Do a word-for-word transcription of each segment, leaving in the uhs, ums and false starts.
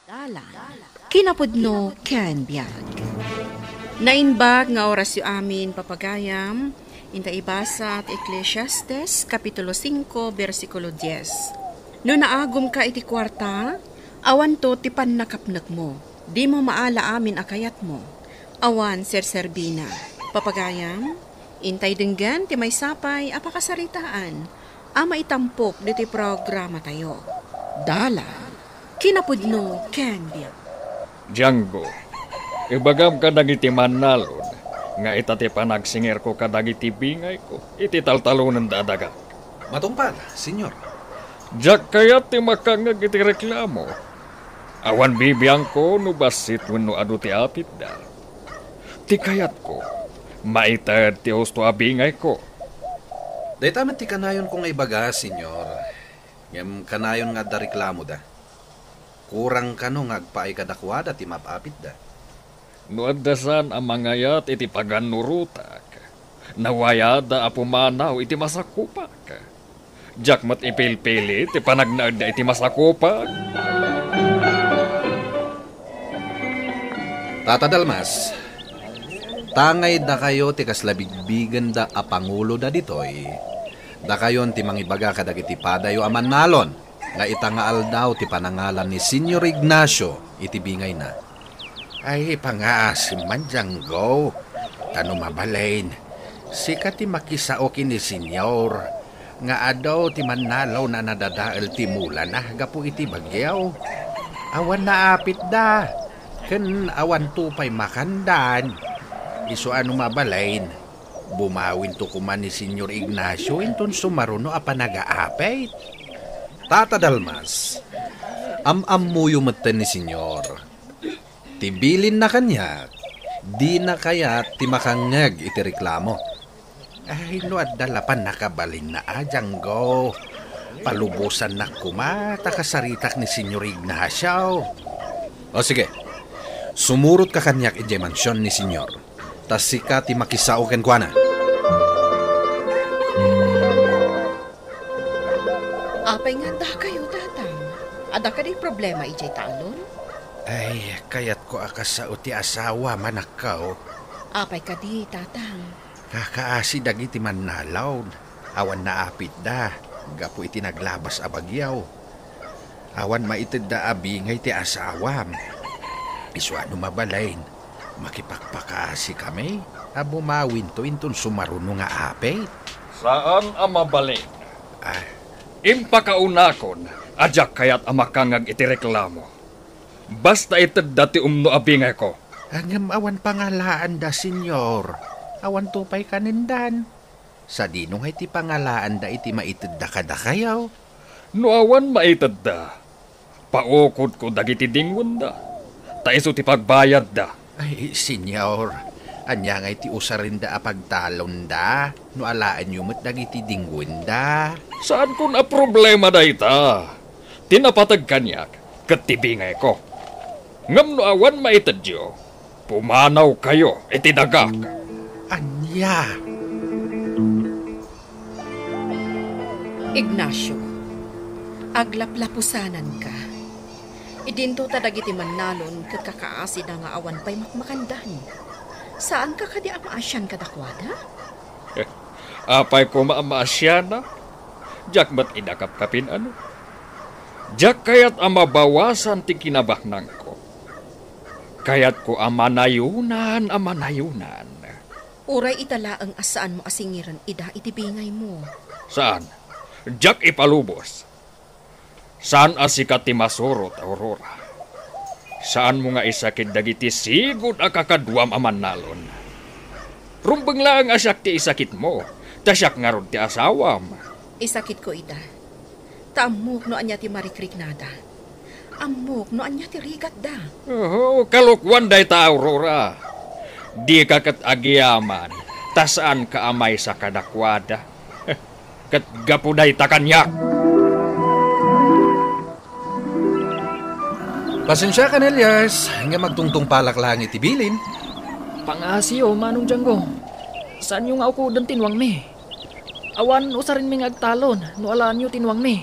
Dalan, kinapudno ken biag. Naimbag nga orasyo amin, papagayam, inta ibasa ti Eclesiastes, Kapitulo singko, bersikulo dies. No naagumka iti kuarta, awanto ti pannakapnekmo. Dimo maala amin a kayatmo. Awan serserbina. Papagayam, intay denggen ti maysa pay a pakasaritaan a maitampok ditoy programatayo. Dalan, kinapudno ken biag. Django, ibagam kadagiti mannalon nga ita ti panagsingerko kadagiti bingayko iti taltalonenda a daga. Matungpal, Señor. Diak kayat ti makangngeg iti reklamo. Awan bibiangko no bassit wenno adu ti apitda. Ti kayatko, maited ti husto a bingayko. Dayta met ti kanayonko nga ibaga, Señor. Ngem kanayon nga adda reklamoda. Kurang kano nga agpaay kadakuada ti maap-apitda. No adda saan a mangayat iti pagannurotak, nawayada a pumanaw iti masakupak. Diak met ipilpili ti panagnaedda iti masakupak. Tata Dalmas, tangay dakayo ti kasla bigbigenda a panguloda ditoy, dakayon ti mangibaga kadagiti padayo a mannalon nga ita nga aldaw ti panangalan ni Señor Ignacio iti bingayna. Ay, pangaasim man, Django. Ta no mabalin, sika ti makisao ken ni Señor nga adu ti mannalon a nadadael ti mulana gapu iti bagyo. Awan naapitda, ken awanto pay makandan. Isu a no mabalin, bumawinto koma ni Señor Ignacio inton sumaruno a panagaapit. Tata Dalmas, am-ammoyo metten ni Señor. Ti bilinna kaniak, dina kayat ti makangngeg iti reklamo. Ay, no adda la pannakabalinna a, Django, palubosannak koma ta kasaritak ni Señor Ignacio. O sige, sumurotka kaniak idiay mansion ni Señor, ta sika ti makisao kenkuana. Apay nga addakayo, Tatang? Adda kadi problema idiay talon? Ay, kayatko a kasao ti asawam, anakko. Apay kadi, Tatang? Kakaasi dagiti mannalon. Awan naapitda gapu iti naglabas a bagyo. Awan maitedda a bingay ti asawam. Isu a no mabalin, makipakpakaasikami a bumawinto inton sumaruno nga apit. Saan a mabalin. Ah. Impakaunakon a diak kayat a makangngeg iti reklamo. Basta itedda ti umno a bingayko. Ngem awan pangalaanda, Señor. Awanto pay kanendan. Sadino ngay ti pangalaanda iti maitedda kadakayo? No awan maitedda, paukodko dagiti dingwenda, ta isu ti pagbayadda. Ay, Señor, ania ngay ti usarenda a pagtalonda no alaenyo met dagiti dingwenda? Saankon a problema dayta. Ti napateg kaniak ket ti bingayko. Ngem no awan maitedyo, pumanawkayo iti dagak. Ania? Ignacio, aglaplapusananka. Idinto ta dagiti mannalon ket kakaasida nga awan pay makmakandan. Saanka kadi a maasian kadakuada? Apay koma a maasiana? Diak met ida kapkapin, ano? Diak kayat a mabawasan ti kinabaknangko. Kayatko a manayonan a manayonan. Uray ita laeng a saanmo a singiren ida iti bingaymo. Saan? Diak ipalubos. Saan a sika ti masurot, Aurora. Saanmo nga isakit dagiti sigud a kakaduam a mannalon. Rumbeng laeng a siak ti isakitmo, ta siak ngarud ti asawam. Isakitko ida. Ta ammok no ania ti marikriknada. Ammok no ania ti rigatda. Oho, kalokuan dayta, Aurora. Dika ket agiyaman, ta saanka a maysa kadakuada. Ket gapu dayta kaniak. Pasensiakan, Elias, nga magtungtungpalak laeng iti bilin. Pangaasiyo, Manong Django. Saanyo nga ukoden ti nuangmi. Awan usarenmi nga agtalon no alaenyo ti nuangmi.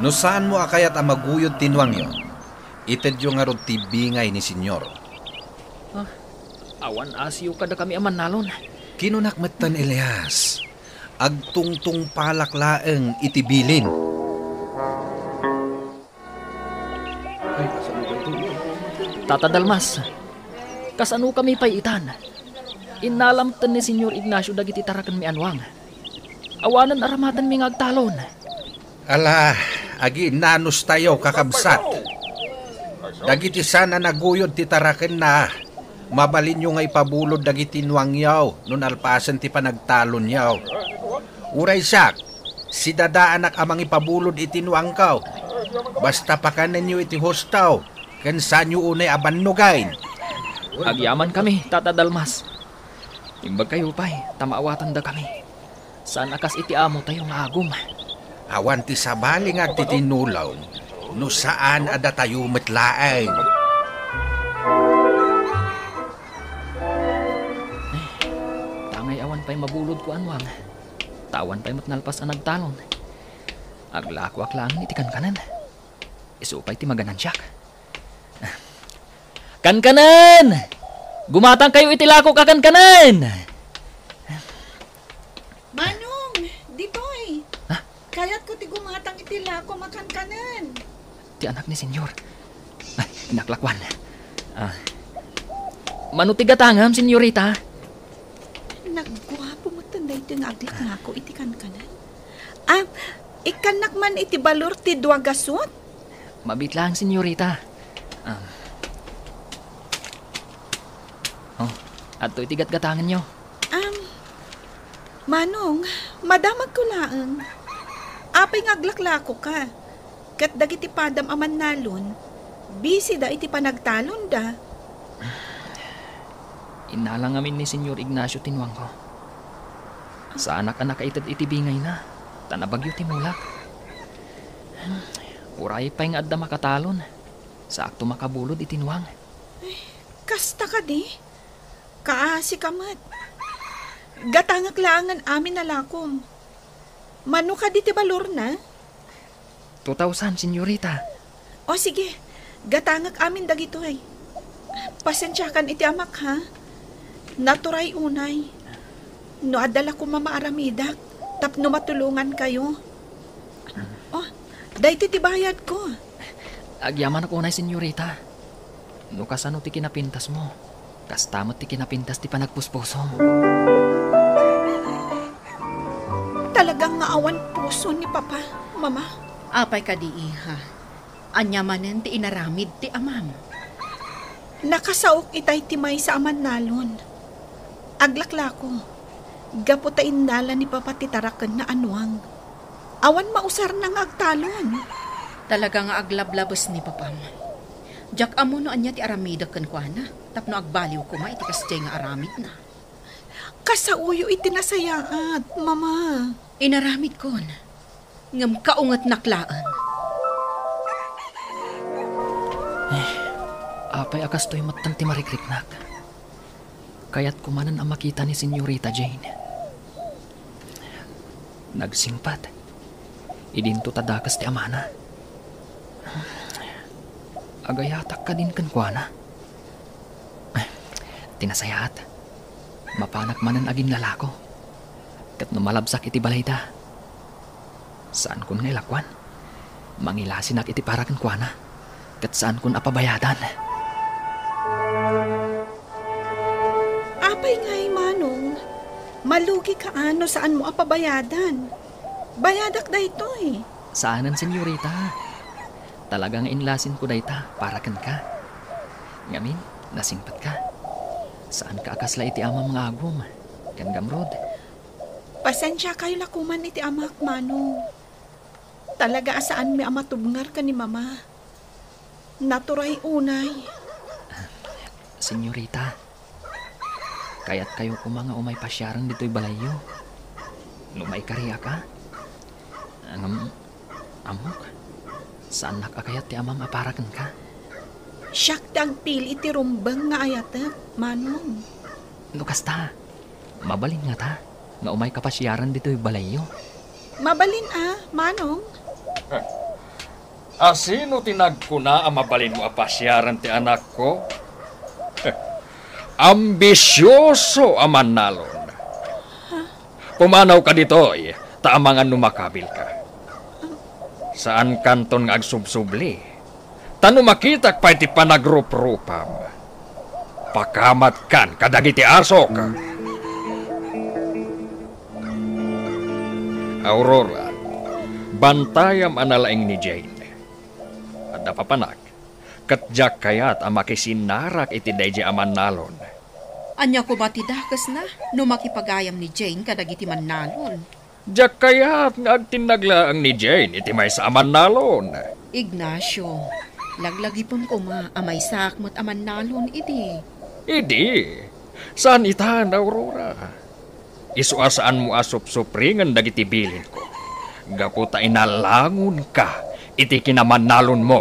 No saanmo a kayat a maguyod ti nuangyo, Itedyo ngarud ti bingay ni Señor. Ah, awan asio kadakami a mannalon. Kinunak metten, Elias, agtungtungpalak laeng iti bilin. Tata Dalmas, kasanokami pay itan? Innalamten ni Señor Ignacio dagiti tarakenmi a nuang. Awanen aramatenmi nga agtalon. Ala, aginnanustayo, kakabsat. Dagiti saan a naguyod ti tarakenna, mabalinyo nga ipabulod dagiti nuangyo no nalpasen ti panagtalonyo. Uray siak, sidadaanak a mangipabulod iti nuangko. Basta pakanenyo iti husto, ken saanyo unay a bannogen. Agyamankami, Tata Dalmas. Imbagkayo pay, ta maawatandakami. Saan a kas iti amotayo nga agum. Awan ti sabali nga agtitinnulong no saan a datayo met laeng. Eh, tangay awan pay mabulodko a nuang. Ta awan pay met nalpas a nagtalon. Aglakoak laeng iti kankanen. Isu pay ti maganansiak. Kankanen! Gumatangkayo iti lakok a kankanen! Manong, ditoy. Ha? Kayatko ti gumatang iti lako a kankanen. Ti anak ni Senyor. Ah, naklakuan. Ah. Mano ti gatangam, senyorita? Nagguapo met daytoy nga aglaklako iti kankanen. Ah, ikkannak man iti balor ti dua gasut? Mabit lang, senyorita. Ah. Oh, adtoy ti gatgatangenyo. Am, Manong, madamagko laeng. Apay nga aglaklakoka? Ket dagiti padam a mannalon, bisida iti panagtalonda. Innala ngamin ni Senyor Ignacio ti nuangko. Saanak a nakaited iti bingayna, ta nabagyo ti mulak. Uray pay nga adda makatalon, saakto makabulod iti nuang. Ay, kasta kadi? Kaasi ka met. Gatangek laengen amin a lakom. Mano kadi ti balorna? Two thousand, senyorita. O sige, gatangek amin dagitoy. Pasensiakan iti amak, ha? Naturay unay. No adda la koma maaramidak tapno matulongankayo. Oh, daytoy ti bayadko. Agyamanak unay, senyorita. No kasano ti kinapintasmo, kasta met ti kinapintas ti panagpuspusom. Talaga nga awan puso ni Papa, Mama. Apay kadi, iha? Ania manen ti inaramid ti amam? Nakasaok itay ti maysa a mannalon. Aglaklako, gapu ta innala ni Papa ti tarakenna a nuang. Awan mausarna nga agtalon. Talaga nga aglablabes ni Papam. Diak ammo no ania ti aramidek kenkuana tapno agbaliw koma iti kasdiay nga aramidna. Kasaoyo iti nasayaat, Mama. Inaramidkon, ngem kaungetnak laeng. Eh, apay a kastoy metten ti marikriknak? Kayatko manen a makita ni Senyorita Jane. Nagsingpet. Idinto ta dakes ti amana. Agayatak kadin kenkuana. Ti nasayaat, mapanak manen a ginlalako. Ket no malabsak iti balayda, saankon nga ilakuan. Mangilasinak iti para kenkuana, ket saankon a pabayadan. Apay ngay, Manong? Malugika a no saanmo a pabayadan. Bayadak daytoy. Saanen, senyorita. Talaga nga inlasinko dayta para kenka. Ngamin, nasingpetka. Saanka a kasla iti amam nga agum ken gamrud. Pasensiakayo la koman iti amak, Manong. Talaga a saanmi a matubngar ken ni Mama. Naturay unay. Senyorita, kayatkayo koma nga umay pasiaren ditoy balayyo. No maikariaka, ngem, ammok, saannak a kayat ti amam a para kenka. Siak ti agpili iti rumbeng nga ayatek, Manong. No kasta, mabalin ngata nga umayka pasiaren ditoy balayyo? Mabalin a, Manong. Asino ti nagkuna a mabalinmo a pasiaren ti anakko? Ambisioso a mannalon. Pumanawka ditoy, ta amangan no makabilka. Saankanton nga agsubsubli. Ta no makitak pay ti panagruprupam, pakamatkan kadagiti asok. Aurora, bantayam a nalaing ni Jane. Adda papanak, ket diak kayat a makisinnarak iti daydiay a mannalon. Ania koma ti dakesna no makipagayam ni Jane kadagiti mannalon? Diak kayat nga agtinnag laeng ni Jane iti maysa a mannalon. Ignacio, laglagipem koma a maysaak met a mannalon idi. Idi, saan itan, Aurora. Isu a saanmo a supsupringen dagiti bilinko, gapu ta inalangonka iti kinamannalonmo.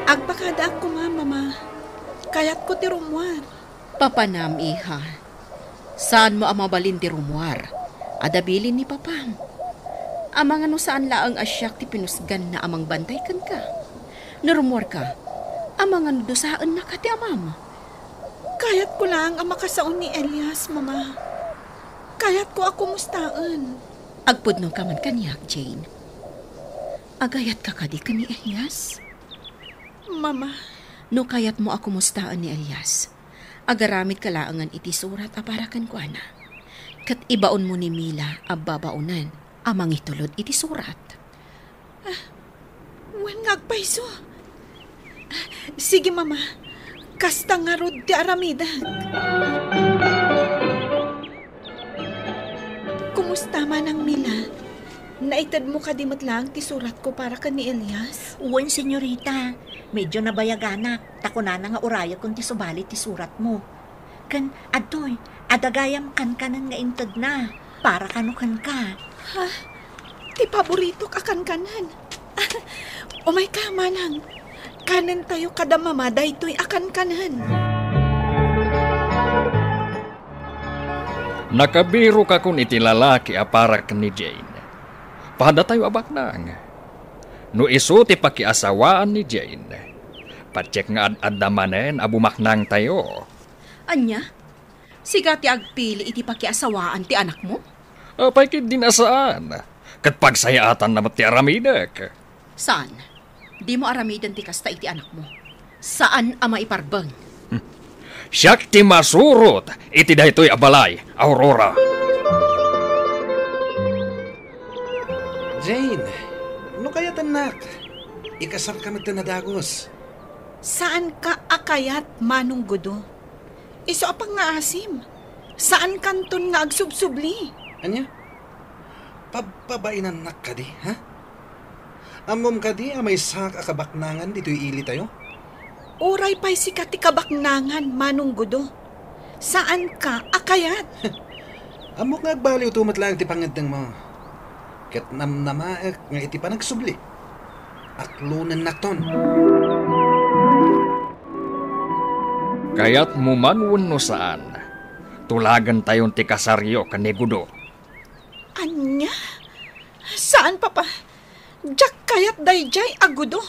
Agpakadaak koma, Mama. Kayatko ti rummuar. Papanam, iha. Saanmo a mabalin ti rummuar. Adda bilin ni Papam. Amangan no saan laeng a siak ti pinusganna a mangbantay kenka. No rummuarka, amangan no dusaennaka ti amam. Kayatko laeng a makasao ni Elias, Mama. Kayatko a kumustaen. Agpudnoka man kaniak, Jane. Agayatka kadi ken ni Elias? Mama. No kayatmo a kumustaen ni Elias, agaramidka laengen iti surat a para kenkuana. Ket ibaonmo ni Mila a babaonen a mangitulod iti surat. Ah, wen nga agpayso. Ah, sige, Mama. Kasta ngarud ti aramidek. Kumusta, Manang Mila? Naitedmo kadi met laeng ti suratko para ken ni Elias? Wen, senyorita. Medyo nabayaganak, ta kunana nga urayekon ti subali ti suratmo. Ken adtoy, adda gayam kankanen nga intedna para kano kenka. Ha? Ti paboritok a kankanen. Umayka, Manang. Kanentayo kada Mama daytoy a kankanen. Nakabirokakon iti lalaki a para ken ni Jane. Padatayo a baknang. No isu ti pakiasawaan ni Jane, patiek nga ad-adda manen a bumaknangtayo. Ania? Sika ti agpili iti pakiasawaan ti anakmo? Apay ketdin a saan? Ket pagsayaatanna met ti aramidek. Saan? Dimo aramiden ti kasta iti anakmo. Saan a maiparbeng. Siak ti masurot iti daytoy a balay, Aurora. Jane, no kayatennak, ikasarka metten a dagus. Saanka a kayat, Manong Gudo. Isu a pangngaasim. Saankanton nga agsubsubli. Ania? Pabpabainannak kadi, ha? Ammom kadi a maysaak a kabaknangan ditoy ilitayo? Uray pay sika ti kabaknangan, Manong Gudo. Saanka a kayat. Ammok nga agbaliwto met laeng ti pangngeddengmo. Ket namnamaek nga iti panagsubli, aklonennakton. Kayatmo man wenno saan, tulagentayon ti kasaryo ken ni Gudo. Ania? Saan, Papa. Diak kayat daydiay a Gudo.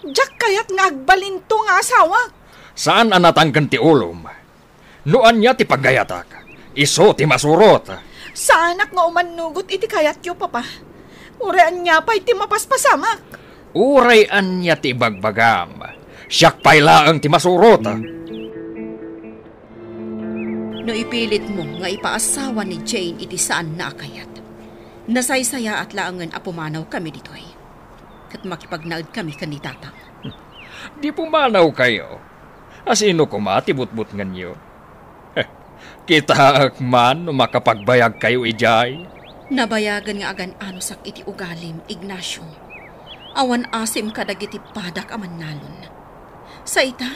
Diak kayat nga agbalinto nga asawak. Saan a natangken ti ulom. No ania ti paggayatak, isu ti masurot. Saanak nga umannugot iti kayatyo, Papa. Uray ania pay ti mapaspasamak. Uray ania ti ibagbagam, siak pay laeng ti masurot. No ipilitmo nga ipaasawa ni Jane iti saanna a kayat, nasaysayaat laengen a pumanawkami ditoy. Ket makipagnaedkami ken ni Tatang. Di pumanawkayo. Asino koma ti butbutngenyo? Kitaek man no makapagbayagkayo idiay. Nabayagen nga agan-anosak iti ugalim, Ignacio. Awan asim kadagiti padak a mannalon. Sa ita,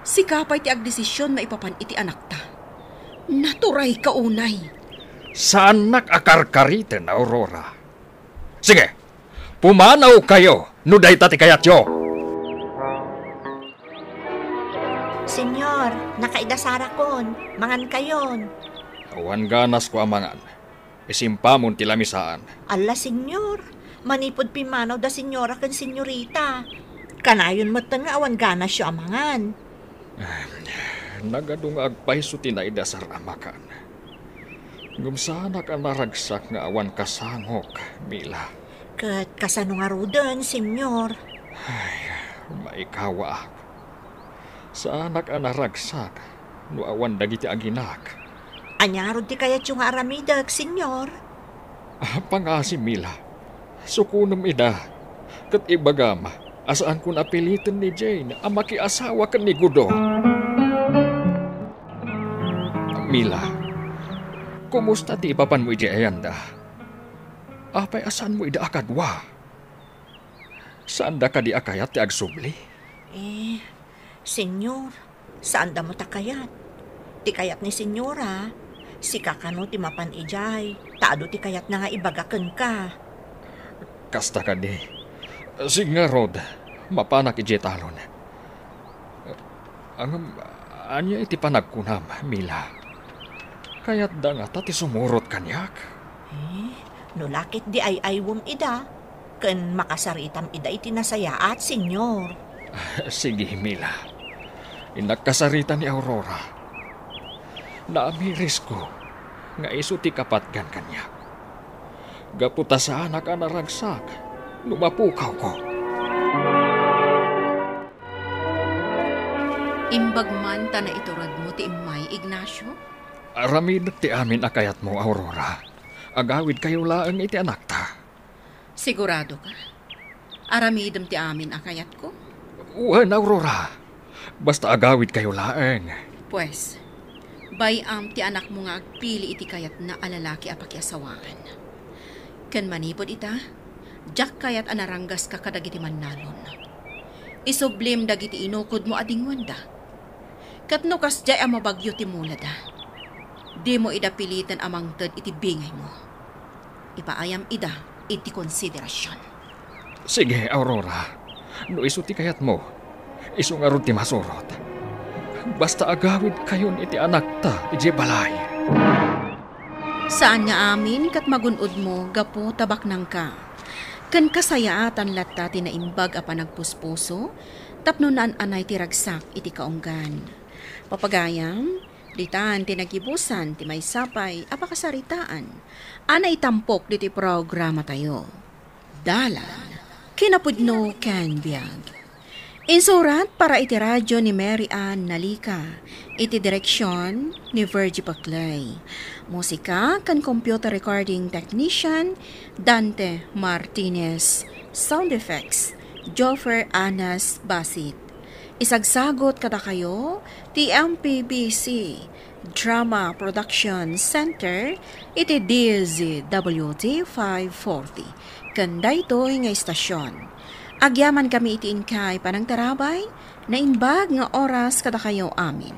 sika pay ti agdesision maipapan iti anakta. Naturayka unay. Saannak a karkariten, Aurora. Sige, pumanawkayo no dayta ti kayatyo. Señor, nakaidasarakon, mangankayon. Awan ganasko a mangan. Isimpamon ti lamisaan. Alla, Senyor, manipud pimmanaw da Senyora ken Senyorita, kanayon metten nga awan ganasyo a mangan. Nagadu nga agpayso ti naidasar a makan. Ngem saanak a naragsak nga awan kasangok, Mila. Ket kasano ngaruden, Senyor? Ay, maikawaak. Saanak a naragsak no awan dagiti aginak. Ania ngarud ti kayatyo nga aramidek, Senyor? Ah, pangasi, Mila. Sukonem ida. Ket ibagam a saanko a piliten ni Jane a makiasawa ken ni Gudo. Mila, kumusta ti ipapanmo idiay ayanda? Apay a saanmo ida a kadua? Saanda kadi a kayat ti agsubli? Eh, Senyor, saanda met a kayat. Ti kayat ni Senyora, sika kano ti mapan idiay, ta adu ti kayatna nga ibaga kenka. Kasta kadi. Sige ngarud, mapanak idiay talon. Ngem, ania iti panagkunam, Mila? Kayatda ngata ti sumurot kaniak? Eh, no la ket di ay-aywem ida, ken makasaritam ida iti nasayaat, Senyor. Sige, Mila. Innak kasarita ni Aurora. Naamirisko nga isu ti kapatgan kaniak. Gapu ta saanak a naragsak no mapukawko. Imbag man ta naituredmo ti immay, Ignacio? Aramidek ti amin a kayatmo, Aurora. Agawidkayo laeng iti anakta. Sigurado ka? Aramidem ti amin a kayatko? Wen, Aurora. Basta agawidkayo laeng. Pues, bay-am ti anakmo nga agpili iti kayatna a lalaki a pakiasawaan. Ken manipud ita, diak kayat a naranggaska kadagiti mannalon. Isublim dagiti inukodmo a dingwenda. Ket no kasdiay a mabagyo ti mulada, dimo ida piliten a mangted iti bingaymo. Ipaayam ida iti konsiderasion. Sige, Aurora. No isu ti kayatmo, isu ngarud ti masurot. Basta agawidkayon iti anakta idiay balay. Saan nga amin ket magun-odmo gapu ta baknangka. Ken kasayaatan latta ti naimbag a panagpuspuso tapno naan-anay ti ragsak iti kaunggan. Papagayam, ditan ti nagibusan ti maysa pay a pakasaritaan a naitampok ditoy programatayo. Dalan, kinapudno ken biag. Insurat para iti radyo ni Mary Ann Nalica, iti direksion ni Virgie Paclay. Musika ken computer recording technician, Dante Martinez. Sound effects, Joffer Anas Basit. Isagsagot kadakayo ti M P B C Drama Production Center iti D Z W T five forty. Ken daytoy nga istasion, agyamankami iti inkay panangtarabay, naimbag nga oras kadakayo amin.